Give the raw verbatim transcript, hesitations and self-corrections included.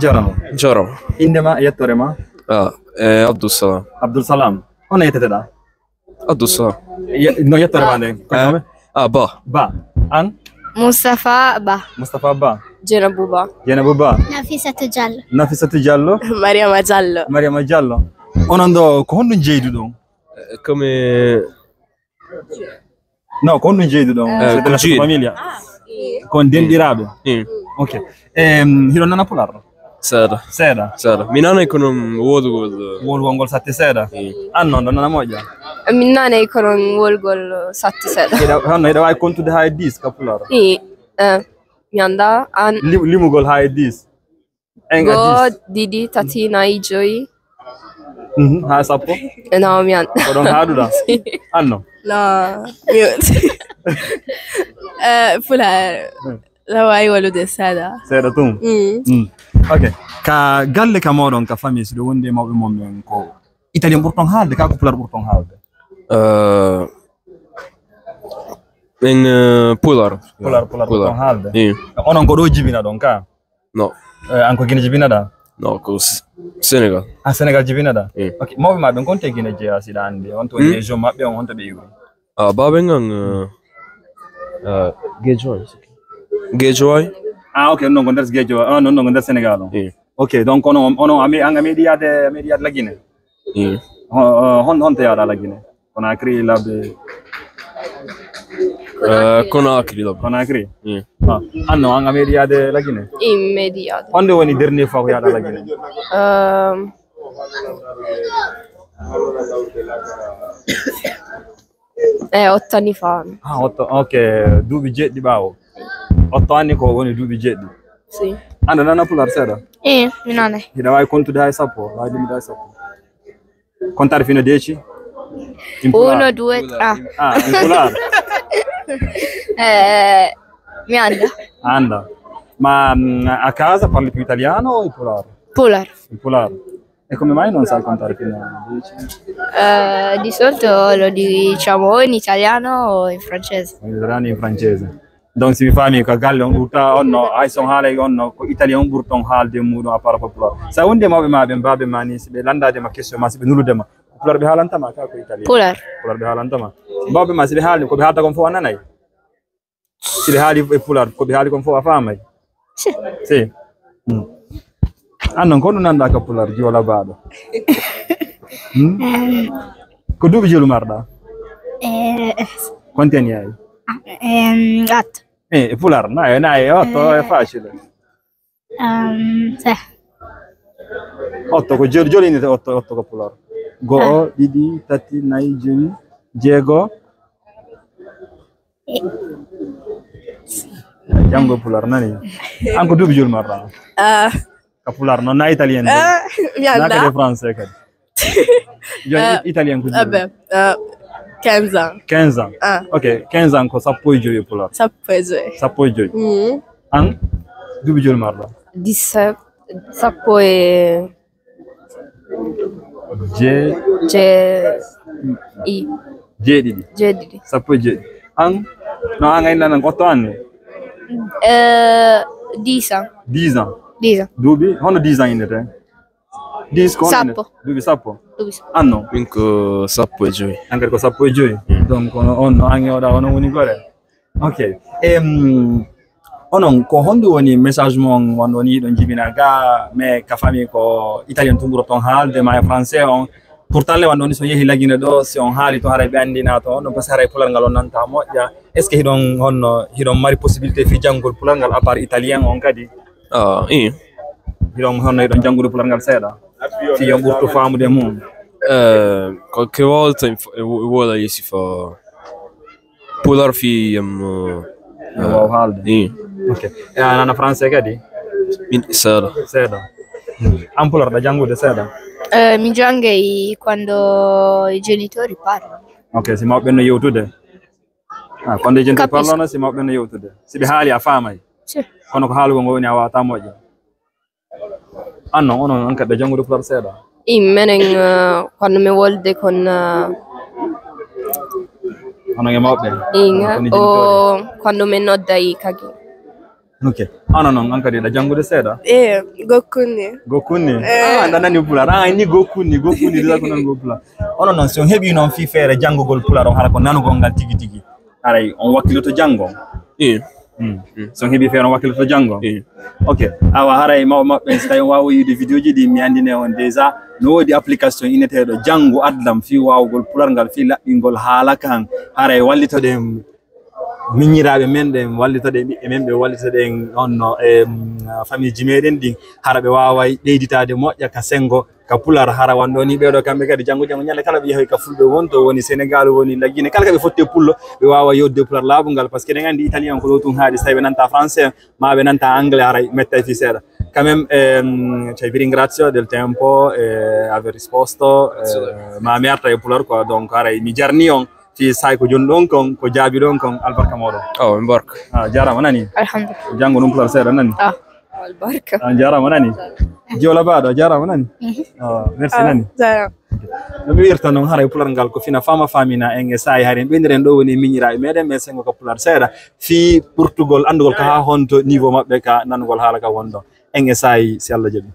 Jarama. Jarama. Innde maa e yettoore maa? Ah, eh, Abdul Salam. Abdul Salam. Honno yetteteɗaa? Abdul Salam. Ye-, no yettoore maa nden? Ko Eh, nome? Ah, Ba. Ba. An? Mustafa Ba. Mustafa Ba. Jenabu Ba. Jenabu Ba. Nafisatu Diallo. Nafisatu Diallo. Mariama Diallo. Mariama Diallo. Onon ɗoo, ko honɗun jeyduɗon? Eh, comme No, ko honɗun jeyduɗon? Eh, C'est de la ko jeydi. Famiglia. Ko on denɗiraaɓe? Eh. Ok. Em, hiɗon nana Pulaar? Seeɗa. Seeɗa. Seeɗa. Mi nanay ko non wowlugol. Wowlugol ngol satti seeɗa? Eh. An non, ɗon nana moƴƴa? Min nanay ko non wowlugol satti seeɗa. Hiɗa, honno, hiɗa waawi kontude haa e dix ka Pulaar? Eh, eh, mi anndaa. An? Lim-, limugol haa e dix. En a Goo, dix. Ɗiɗi, tati, nayi, joyi. Mhm, haa sappo? E, non, mi an- Ko ɗon haaɗuɗaa? An non? Non, mi Eh, Pulaar. Hmm. Aɗa waawi wowlude seeɗa. Seeɗa tun? Mm. Mm. Ok. Ka galle ka mooɗon, ka famille, si ɗo wondi e mawɓe mon ɓen, ko Italien ɓurton haalde, ka ko Pulaar ɓurton haalde? Eh, en, eh, Pulaar. Pulaar, Pulaar Pulaar. Ɓurton haalde? Eh. Onon ko ɗo jibinaɗon ka? No. Eh, an ko Gine jibinaɗaa? No, ko S-, Senegal. Ah, Senegal jibinaɗaa? Eh. Ok. Mawɓe maa ɓen, ko honto e Gine jeyaa, si ɗa anndi? Honto Hmm? Région maɓɓe on, honto ɓe iwri? Ah, baaba en an, eh, eh, Guédiawaye. Guédiawaye? Ah, ok, non ko nder Guédiawaye. Ah, non, non ko nder Senegal on. Eh. Ok, donc onon, onon, a me-, an a meeɗi yaade, a meeɗi yaade la Guinée? Eh. Hon-, hon-, honto yaaɗaa la Guinée? Conakry, labbe. Eh, Conakry, labbe. Conakry? Eh. Ah, an non, an a meeɗi yaade la Guinée? Eh, mi meeɗi yaade. Honde woni dernier fois ko yaaɗaa la Guinée? Ehm, Eh, otto anni fa. Ah, otto, ok, duuɓi jeɗɗi ɓaawo. Otto anni ko woni duuɓi jeɗɗi. Si. An a nanay Pulaar seeɗa? Eh, mi nanay. Hiɗa waawi kontude hay sappo, waawi limude hay sappo. Contare fino a dieci? In Pulaar. Uno, due, tre. Ah, in Pulaar. Eh, mi anndaa. A anndaa. Ma, mm, a casa parli più italiano o in Pulaar? Pulaar. In Pulaar. E come mai non sai contare fino a dieci? Eh, di solito lo diciamo o in italiano o in francese. In italiano e in francese. Donc, si mi faami, ka galle on ɓurta, on no, hay si on haalay on no, ko italien on ɓurton haalde muɗum à part ko pulaar. Si a wondi e mawɓe maa ɓen, baaɓe maa ni, si ɓe lanndaade ma question maa, si ɓe nulude ma, ko pulaar ɓe haalanta ma, ka ko italien? Pulaar. Pulaar ɓe haalanta ma. Mawɓe maa, si ɓe haalni, ko ɓe haalta kon fof a nanay? Si ɓe haali e pulaar, ko ɓe haali kon fof a faamay? Si. Si. Hmm. An non, ko ɗum nanɗaa ka pulaar, joolabaaɗo? Hmm? Em. Ko duuɓi jelu marɗaa? Eh, Quanti anni hai? Em, otto. Eh, e pulaar, na, na, e otto, è facile. Em, sì. Otto ko jelu, jelu innete otto, otto ko pulaar. Go'o, ah, ɗiɗi, tati, nayi, jowi, jeego. Eh. Janngo pulaar, nani? An ko duuɓi jelu marɗaa? Ah. Ka pulaar, non na italien de. Ah, mi Na anndaa. Kadi français kadi. Jooni Ah, italien ko duuɓi? Vabbè, ah, quinze ans. Quinze ans. Ah. Ok, quinze ans ko sappo e jowi e pulaar. Sappo e jowi. Sappo e jowi. Mm. An, duuɓi jelu marɗaa? Dix-sept, sappo e Je- Je- i- Jeeɗiɗi. Jeeɗiɗi. Sappo e jeeɗiɗi. An, no an a inna nan otto anni? Eh, dix ans. Dix ans. Dix ans. Duuɓi, hono dix ans innete? Dix ko hono Sappo. Innete? Duuɓi sappo. Duuɓi sappo. An non? Min ko sappo e jowi. An kadi ko sappo e jowi. Mm. Donc, kono on no an e oɗa, onon woni gore. Ok. Em, onon, ko honɗum woni message mon wonɗo ni hiɗon jibina ga, mais ka famille ko italien tun ɓurton haalde ma e français on? Pourtant le wonɗo ni so yehi La Guinée ɗo, si on haali to haray ɓe anndina to on, parce que haray pulaar ngal on nanta moƴƴa. Est ce que hiɗon honno, hiɗon mari possibilité fii janngol pulaar ngal à part italien on kadi? Ah, ii. Hiɗon honno hiɗon janngude pulaar ngal seeɗa? Fii on ɓurtu faamude mum. Eh, qualche volta in, in, in vuole si fa Pulaar fii, em, eh, Ina waawi haalde. Ii. Ok. E a nana français kadi? Min, seeɗa. Seeɗa. An pulaar ɗa janngude seeɗa? Eh, mi janngay quando i genitori parlano. Ok, si mawɓe no yewtude. Ah, quando i genitori Capisco. Parlano, si mawɓe no yewtude. Si ɓe haali a faamay. Sì. Kono ko haalugol ngol woni a waawataa moƴƴa. An non, onon, on kadi ɓe janngude pulaar seeɗa? Ii, menen, eh, quando mi wolde con, eh, Onon e mawɓe? Ii, Onon e o, genitori? Quando mi nodda i kaki. Ok. Hono non, an kadi hiɗa janngude seeɗa? Eh, gokkunni. Gokkunni? Eh. Ah, aɗa nani Pulaar. Ah, ni gokkunni, gokkunni, ɗiɗa ko nan go Pulaar. Hono non, si on heɓii non fii feere janngugol Pulaar on, hara ko nanugol ngal tigi tigi. Haray on wakkiloto janngo? Eh. Hmm. Si on heɓii feere on wakkiloto janngo? Eh. Ok. Awa, haray maw maɓɓe, si tawi on waawi yi'ude vidéo ji ɗi, mi anndine on déjà. No woodi application inneteeɗo Janngu Adlam fii waawugol Pulaar ngal, fii laɓɓingol haala kan. Haray wallitoɗen miñiraaɓe men ɓen, wallitoɗen ɓiɓɓe men ɓen, wallitoɗen on no, em, famille ji meɗen ɗin, hara ɓe waaway ɓeyditaade moƴƴa ka senngo, ka Pulaar, hara wonɗo ni ɓeeɗo kamɓe kadi janngo janngo ñannde kala ɓe yahoy ka Fulɓe won, to woni Senegaal, woni Lagine, kala ka ɓe fotti e Pullo, ɓe waawa yewtude Pulaar laaɓungal, parce que eɗen anndi Italien ko ɗo tun haaɗi, so tawi ɓe nanta français, ma ɓe nanta anglais, haray mettay fii seeɗa. Quand même, em, cioè, vi ringrazio del tempo, eh, aver risposto, eh, ma mi arta e Pulaar quoi, donc haray mi jarni on, fii saay ko jonni ɗon kon, ko jaabi ɗon kon, albarka mooɗon. Oh, mi barka. Ah, jaaraama, nani? Alhamdulillah. Janngo ɗum Pulaar seeɗa, nani? Ah, albarka. Ah, jaaraama, nani? Joola baaɗo, jaaraama, nani? Mhm. Ah, merci, ah, nani? Jaaraama. No mi wiirta non, haray Pulaar ngal ko fina fama famina en e saay, haray en ɓeydiren ɗo woni miñiraaɓe meɗen, men senngo ka Pulaar seeɗa, fii ɓurtugol anndugol ka haa honto niveau maɓɓe ka nanugol haala ka wonɗon. En e saay, si Allah jaɓi.